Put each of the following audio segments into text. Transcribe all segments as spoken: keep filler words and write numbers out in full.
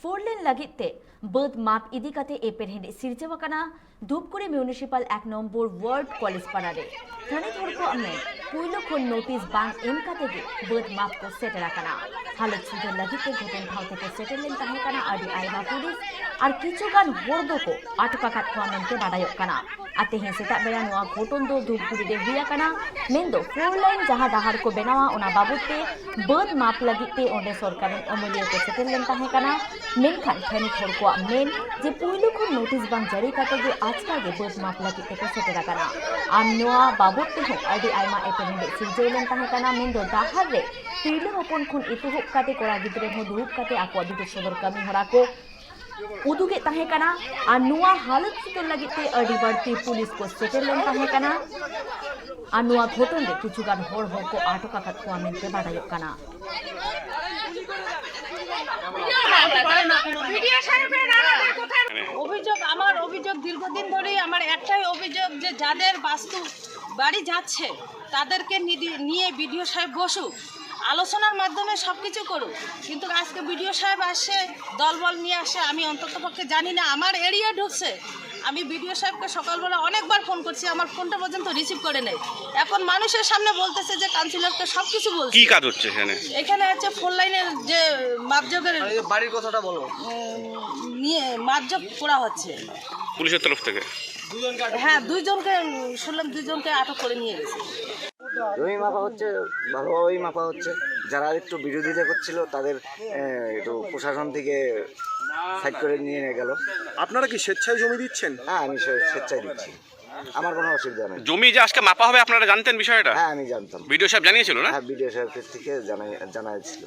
Four ᱞᱮᱱ ᱞᱟᱹᱜᱤᱫ ᱛᱮ ᱵᱟᱹᱫᱽ ᱢᱟᱯ ᱤᱫᱤ ᱠᱟᱛᱮ ᱮᱯᱮᱨᱦᱮᱸᱰᱮᱡ ᱥᱤᱨᱡᱟᱹᱣ ᱟᱠᱟᱱᱟ ᱫᱷᱩᱯᱜᱩᱲᱤ ᱢᱤᱭᱩᱱᱤᱥᱤᱯᱟᱞ ᱮᱠ ᱱᱚᱢᱵᱚᱨ ᱣᱟᱨᱰ ᱠᱚᱞᱮᱡᱽ ᱯᱟᱲᱟ ᱨᱮ᱾ ᱛᱷᱟᱹᱱᱤᱛ ᱦᱚᱲ ᱠᱚᱣᱟᱜ ᱢᱮᱱ, ᱯᱩᱭᱞᱩ ᱠᱷᱚᱱ ᱱᱳᱴᱤᱥ ᱵᱟᱝ ᱮᱢ ᱠᱟᱛᱮ ᱜᱮ ᱵᱟᱹᱫᱽ ᱢᱟᱯ ᱠᱚ ᱥᱮᱴᱮᱨ ᱟᱠᱟᱱᱟ᱾ ᱦᱟᱞᱚᱛ ᱥᱩᱫᱷᱟᱹᱨ ᱞᱟᱹᱜᱤᱫ ᱛᱮ ᱜᱷᱚᱴᱚᱱ ᱴᱷᱟᱶ ᱛᱮᱠᱚ ᱥᱮᱴᱮᱨ ᱞᱮᱱ ᱛᱟᱦᱮᱸ ᱠᱟᱱᱟ ᱟᱹᱰᱤ ᱟᱭᱢᱟ ᱯᱩᱞᱤᱥ ᱟᱨ ᱠᱤᱪᱷᱩ ᱜᱟᱱ ᱦᱚᱲ ᱫᱚᱠᱚ ᱟᱴᱚᱠ ᱟᱠᱟᱫ ᱠᱚᱣᱟ ᱢᱮᱱᱛᱮ ᱵᱟᱰᱟᱭᱚᱜ ᱠᱟᱱᱟ᱾ ᱟᱨ ᱛᱮᱦᱮᱧ ᱥᱮᱛᱟᱜ ᱵᱮᱲᱟ ᱱᱚᱣᱟ ᱜᱷᱚᱴᱚᱱ ᱫᱚ ᱫᱷᱩᱯᱜᱩᱲᱤ ᱨᱮ ᱦᱩᱭ ᱟᱠᱟᱱᱟ, ᱢᱮᱱᱫᱚ ᱯᱷᱳᱨ ᱞᱟᱭᱤᱱ ᱡᱟᱦᱟᱸ ᱰᱟᱦᱟᱨ ᱠᱚ ᱵᱮᱱᱟᱣᱟ, ᱚᱱᱟ ᱵᱟᱵᱚᱫ ᱛᱮ ᱵᱟᱹᱫᱽ ᱢᱟᱯ ᱞᱟᱹᱜᱤᱫ ᱛᱮ ᱚᱸᱰᱮ ᱥᱚᱨᱠᱟᱨ ᱨᱮᱱ ᱟᱹᱢᱟᱹᱞᱤᱭᱟᱹ ᱠᱚ ᱥᱮᱴᱮᱨ ᱞᱮᱱ ᱛᱟᱦᱮᱸ ᱠᱟᱱᱟ᱾ ᱢᱮᱱᱠᱷᱟᱱ ᱛᱷᱟᱹᱱᱤᱛ ᱦᱚᱲ ᱠᱚᱣᱟᱜ ᱢᱮᱱ ᱡᱮ ᱯᱩᱭᱞᱩ ᱠᱷᱚᱱ ᱱᱳᱴᱤᱥ ᱵᱟᱝ ᱡᱟᱹᱨᱤ ᱠᱟᱛᱮ ᱜᱮ ᱟᱪᱠᱟ ᱜᱮ ᱵᱟᱹᱫᱽ ᱢᱟᱯ ᱞᱟᱹᱜᱤᱫ ᱛᱮᱠᱚ ᱥᱮᱴᱮᱨ ᱟᱠᱟᱱᱟ᱾ ᱟᱨ ᱱᱚᱣᱟ ᱵᱟᱵᱚᱫ ᱛᱮᱦᱚᱸ ᱟᱹᱰᱤ ᱟᱭᱢᱟ ᱮᱯᱮᱨᱦᱮᱸᱰᱮᱡ ᱥᱤᱨᱡᱟᱹᱣ ᱞᱮᱱ ᱛᱟᱦᱮᱸ ᱠᱟᱱᱟ, ᱢᱮᱱᱫᱚ ᱰᱟᱦᱟᱨ ᱨᱮ ᱛᱤᱨᱞᱟᱹ ᱦᱚᱯᱚᱱ ᱠᱷᱚᱱ ᱮᱛᱚᱦᱚᱵ ᱠᱟᱛᱮ ᱠᱚᱲᱟ ᱜᱤᱫᱽᱨᱟᱹ ᱦᱚᱸ ᱫᱩᱲᱩᱵ ᱠᱟᱛᱮ ᱟᱠᱚᱣᱟᱜ ᱵᱤᱨᱩᱫᱷ ᱥᱚᱫᱚᱨ ᱠᱟᱹᱢᱤ ᱦᱚᱨᱟ ᱠᱚ ᱩᱫᱩᱜᱮᱫ ᱛᱟᱦᱮᱸ ᱠᱟᱱᱟ᱾ ᱟᱨ ᱱᱚᱣᱟ ᱦᱟᱞᱚᱛ ᱥᱩᱫᱷᱟᱹᱨ ᱞᱟᱹᱜᱤᱫ ᱛᱮ ᱟᱹᱰᱤ ᱵᱟᱹᱲᱛᱤ ᱯᱩᱞᱤᱥ ᱠᱚ ᱥᱮᱴᱮᱨ ᱞᱮᱱ ᱛᱟᱦᱮᱸ ᱠᱟᱱᱟ᱾ ᱟᱨ ᱱᱚᱣᱟ ᱜᱷᱚᱴᱚᱱ ᱨᱮ ᱠᱤᱪᱷᱩ ᱜᱟᱱ ᱦᱚᱲ ᱦᱚᱸᱠᱚ ᱟᱴᱚᱠ ᱟᱠᱟᱫ ᱠᱚᱣᱟ ᱢᱮᱱᱛᱮ ᱵᱟᱰᱟᱭᱚᱜ ᱠᱟᱱᱟ᱾ অভিযোগ, আমার অভিযোগ দীর্ঘদিন ধরেই, আমার একটাই অভিযোগ যে যাদের বাস্তু বাড়ি যাচ্ছে, তাদেরকে নিদি-, নিয়ে বিডিও সাহেব বসুক, আলোচনার মাধ্যমে সব কিছু করুক। কিন্তু আজকে বিডিও সাহেব আসছে, দলবল নিয়ে আসছে, আমি অন্তত পক্ষে জানি না, আমার এরিয়া ঢুকছে। আমি বিডিও সাহেবকে সকালবেলা অনেকবার ফোন করছি, আমার ফোনটা পর্যন্ত রিসিভ করে নেই। এখন মানুষের সামনে বলতেছে যে কাউন্সিলরকে সব কিছু বলছে। কি কাজ হচ্ছে এখানে? এখানে হচ্ছে ফোর লাইনের যে মাপজোকের মানে, এই বাড়ির কথাটা বলো। উম, নিয়ে মাপজোক করা হচ্ছে। পুলিশের তরফ থেকে? হ্যাঁ, দুইজনকে, উম, শুনলাম দুইজনকে আটক করে নিয়ে গেছে। জমি মাপা হচ্ছে, ভালোভাবেই মাপা হচ্ছে। যারা একটু বিরোধিতা করছিল, তাদের, এ, একটু প্রশাসন থেকে সাইড করে নিয়ে গেল। আপনারা কি স্বেচ্ছায় জমি দিচ্ছেন? হ্যাঁ, আমি স্বে-, স্বেচ্ছায় দিচ্ছি, আমার কোনো অসুবিধা নেই। জমি যে আজকে মাপা হবে, আপনারা জানতেন বিষয়টা? হ্যাঁ, আমি জানতাম। বিডিও সাহেব জানিয়েছিল না? হ্যাঁ, বিডিও সাহেবের থেকে জানাই, জানা ছিল।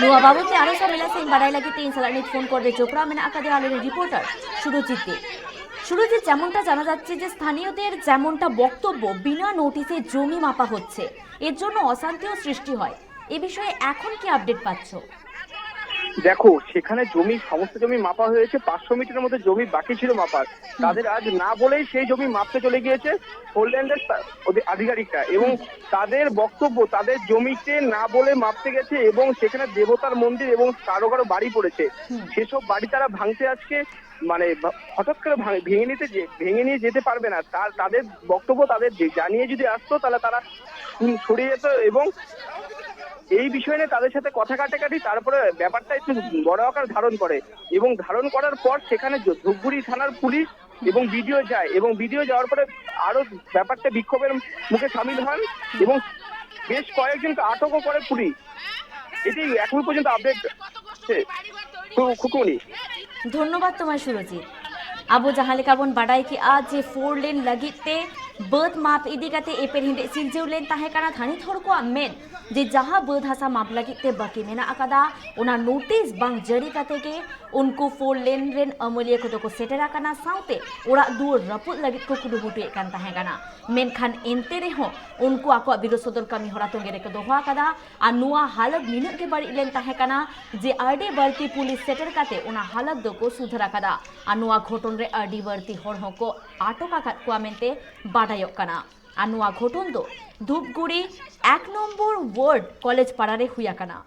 ᱱᱚᱣᱟ ᱵᱟᱵᱚᱫ ᱛᱮ ᱟᱨᱚ ᱥᱟᱨᱮᱡᱟᱜ ᱥᱮᱫ ᱵᱟᱰᱟᱭ ᱞᱟᱹᱜᱤᱫ ᱛᱮ ᱤᱧ ᱥᱟᱞᱟᱜ ᱱᱤᱛ ᱯᱷᱳᱱ ᱠᱚᱞ ᱨᱮ ᱡᱚᱯᱲᱟᱣ ᱢᱮᱱᱟᱜ ᱟᱠᱟᱫᱮᱭᱟ ᱟᱞᱮᱨᱮᱱ ᱨᱤᱯᱳᱨᱴᱟᱨ ᱥᱩᱨᱚᱡᱤᱛ ᱫᱮᱵ᱾ ᱥᱩᱨᱚᱡᱤᱛ, ᱡᱮᱢᱚᱱᱴᱟ ᱡᱟᱱᱟ ᱡᱟᱪᱪᱷᱮ ᱡᱮ ᱥᱛᱷᱟᱱᱤᱭᱚᱫᱮᱨ ᱡᱮᱢᱚᱱᱴᱟ ᱵᱚᱠᱛᱚᱵᱵᱚ, বিনা নোটিশে জমি মাপা হচ্ছে, এর জন্য অশান্তিও সৃষ্টি হয়, এ বিষয়ে এখন কি আপডেট পাচ্ছ? দেখো, সেখানে জমি, সমস্ত জমি মাপা হয়েছে, পাঁচশো মিটারের মতো জমি বাকি ছিল মাপার। তাদের আজ না বলেই সেই জমি মাপতে চলে গিয়েছে ফোর লেনের তা-, ওদের আধিকারিকরা, এবং তাদের বক্তব্য, তাদের জমিতে না বলে মাপতে গেছে এবং সেখানে দেবতার মন্দির এবং কারো কারো বাড়ি পড়েছে। সেসব বাড়ি তারা ভাঙতে আজকে, মানে, ভা-, হঠাৎ করে ভাঙ-, ভেঙে নিতে যে, ভেঙে নিয়ে যেতে পারবে না। তার, তাদের বক্তব্য, তাদের যে, জানিয়ে যদি আসতো, তাহলে তারা, উম, সরে যেত। এবং এই বিষয় নিয়ে তাদের সাথে কথা কাটাকাটি, তারপরে ব্যাপারটা একটু বড় আকার ধারণ করে, এবং ধারণ করার পর সেখানে জ-, ধূপগুড়ি থানার পুলিশ এবং বিডিও যায়, এবং বিডিও যাওয়ার পরে আরো ব্যাপারটা বিক্ষোভের মুখে সামিল হন, এবং বেশ কয়েকজনকে আটকও করে পুলিশ। এটাই এখন পর্যন্ত আপডেট। খুকুনি। ᱫᱷᱚᱱᱱᱚᱵᱟᱫ ᱛᱚᱢᱟᱭ ᱥᱩᱨᱚᱡᱤᱛ᱾ ᱟᱵᱚ ᱡᱟᱦᱟᱸ ᱞᱮᱠᱟ ᱵᱚᱱ ᱵᱟᱰᱟᱭ ᱠᱮᱜᱼᱟ ᱡᱮ ᱯᱷᱳᱨ ᱞᱮᱱ ᱞᱟᱹᱜᱤᱫ ᱛᱮ ᱵᱟᱹᱫᱽ ᱢᱟᱯ ᱤᱫᱤ ᱠᱟᱛᱮ ᱮᱯᱮᱨᱦᱮᱸᱰᱮᱡ ᱥᱤᱨᱡᱟᱹᱣ ᱞᱮᱱ ᱛᱟᱦᱮᱸ ᱠᱟᱱᱟ᱾ ᱛᱷᱟᱹᱱᱤᱛ ᱦᱚᱲ ᱠᱚᱣᱟᱜ ᱢᱮᱱ ᱡᱮ ᱡᱟᱦᱟᱸ ᱵᱟᱹᱫᱽ ᱦᱟᱥᱟ ᱢᱟᱯ ᱞᱟᱹᱜᱤᱫ ᱛᱮ ᱵᱟᱹᱠᱤ ᱢᱮᱱᱟᱜ ᱟᱠᱟᱫᱟ, ᱚᱱᱟ ᱱᱳᱴᱤᱥ ᱵᱟᱝ ᱡᱟᱹᱨᱤ ᱠᱟᱛᱮ ᱜᱮ ᱩᱱᱠᱩ ᱯᱷᱳᱨ ᱞᱮᱱ ᱨᱮᱱ ᱟᱹᱢᱟᱹᱞᱤᱭᱟᱹ ᱠᱚᱫᱚ ᱠᱚ ᱥᱮᱴᱮᱨ ᱟᱠᱟᱱᱟ, ᱥᱟᱶᱛᱮ ᱚᱲᱟᱜ ᱫᱩᱣᱟᱹᱨ ᱨᱟᱹᱯᱩᱫ ᱞᱟᱹᱜᱤᱫ ᱠᱚ ᱠᱩᱨᱩᱢᱩᱴᱩᱭᱮᱫ ᱠᱟᱱ ᱛᱟᱦᱮᱸ ᱠᱟᱱᱟ᱾ ᱢᱮᱱᱠᱷᱟᱱ ᱮᱱᱛᱮ ᱨᱮᱦᱚᱸ ᱩᱱᱠᱩ ᱟᱠᱚᱣᱟᱜ ᱵᱤᱨᱩᱫᱷ ᱥᱚᱫᱚᱨ ᱠᱟᱹᱢᱤ ᱦᱚᱨᱟ ᱛᱚᱸᱜᱮ ᱨᱮᱠᱚ ᱫᱚᱦᱚ ᱟᱠᱟᱫᱟ᱾ ᱟᱨ ᱱᱚᱣᱟ ᱦᱟᱞᱚᱛ ᱱᱤᱱᱟᱹᱜ ᱜᱮ ᱵᱟᱹᱲᱤᱡ ᱞᱮᱱ ᱛᱟᱦᱮᱸ ᱠᱟᱱᱟ ᱡᱮ ᱟᱹᱰᱤ ᱵᱟᱹᱲᱛᱤ ᱯᱩᱞᱤᱥ ᱥᱮᱴᱮᱨ ᱠᱟᱛᱮ ᱚᱱᱟ ᱦᱟᱞᱚᱛ ᱫᱚᱠᱚ ᱥᱩᱫᱷᱟᱹᱨ ᱟᱠᱟᱫᱟ᱾ ᱟᱨ ᱱᱚᱣᱟ ᱜᱷᱚᱴᱚᱱ ᱨᱮ ᱟᱹᱰᱤ ᱵᱟᱹᱲᱛᱤ ᱦᱚᱲ ᱦᱚᱸᱠᱚ ᱟᱴᱚᱠ ᱟᱠᱟᱫ ᱠᱚᱣᱟ ᱢᱮᱱᱛᱮ ᱵᱟᱰᱟᱭᱚᱜ ᱠᱟᱱᱟ᱾ ᱟᱨ ᱱᱚᱣᱟ ᱜᱷᱚᱴᱚᱱ ᱫᱚ ᱫᱷᱩᱯᱜᱩᱲᱤ ᱮᱠ ᱱᱚᱢᱵᱚᱨ ᱣᱟᱨᱰ ᱠᱚᱞᱮᱡᱽ ᱯᱟᱲᱟ ᱨᱮ ᱦᱩᱭ ᱟᱠᱟᱱᱟ᱾